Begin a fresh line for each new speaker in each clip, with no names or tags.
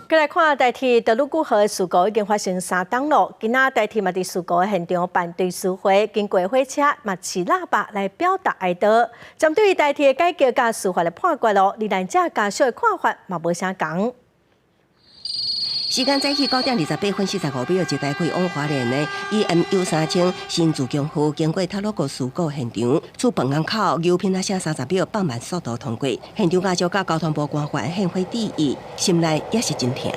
過來看台鐵太魯閣號事故已經發生3冬咯。今仔台鐵嘛佇事故現場辦追思會，經過火車嘛飼喇叭來表達哀悼。針對台鐵改革佮司法的判決咯，罹難者家屬的看法嘛無相仝。
時間早起9點28分45秒，一台開往花蓮的 EMU 3000新自強號經過太魯閣事故現場，出飯甕口油品仔寫30秒放慢速度通過。現場家屬佮交通部官員獻花致意，心內也是真疼。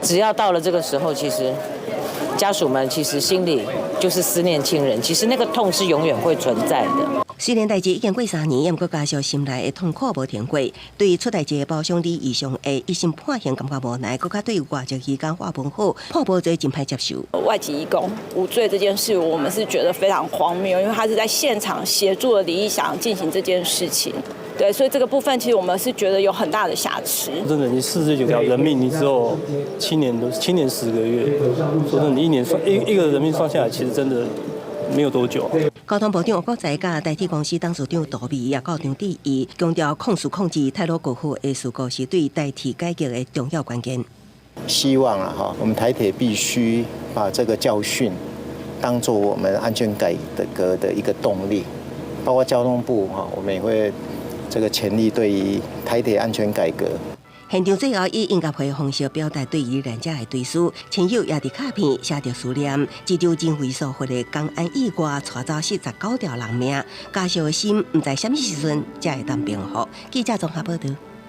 只要到了這個時候，其實家屬們其實心裡就是思念親人，其實那個痛是永遠會存在的。
雖然代誌已經過3年，毋過家屬心內的痛苦無停過。對出代誌的包廂李義祥的一審判刑感覺無奈，閣較對外籍移工華文好判無罪真歹接受。
外籍移工無罪這件事，我們是覺得非常荒謬，因為他是在現場協助了李義祥進行這件事情。對，所以這個部分其實我們是覺得有很大的瑕疵。
真的，你49條人命，你只有7年多，7年10個月，說真的，你一年算一個人命算下來，其實真的沒有多久。
交通部長王國材佮台鐵公司董事長杜美也到場致意，強調控訴控制太魯閣號的事故是對台鐵改革的重要關鍵。
希望啊，哈，我們台鐵必須把這個教訓當做我們安全改革的一個動力，包括交通部哈，我們也會這個全力對於台鐵安全改革。
現場最後以音樂會方式表達對罹難者的追思，親友也佇卡片寫著思念。這場人為疏忽的工安意外，帶走49條人命，家屬的心毋知啥物時陣才會當平復。記者綜合報道。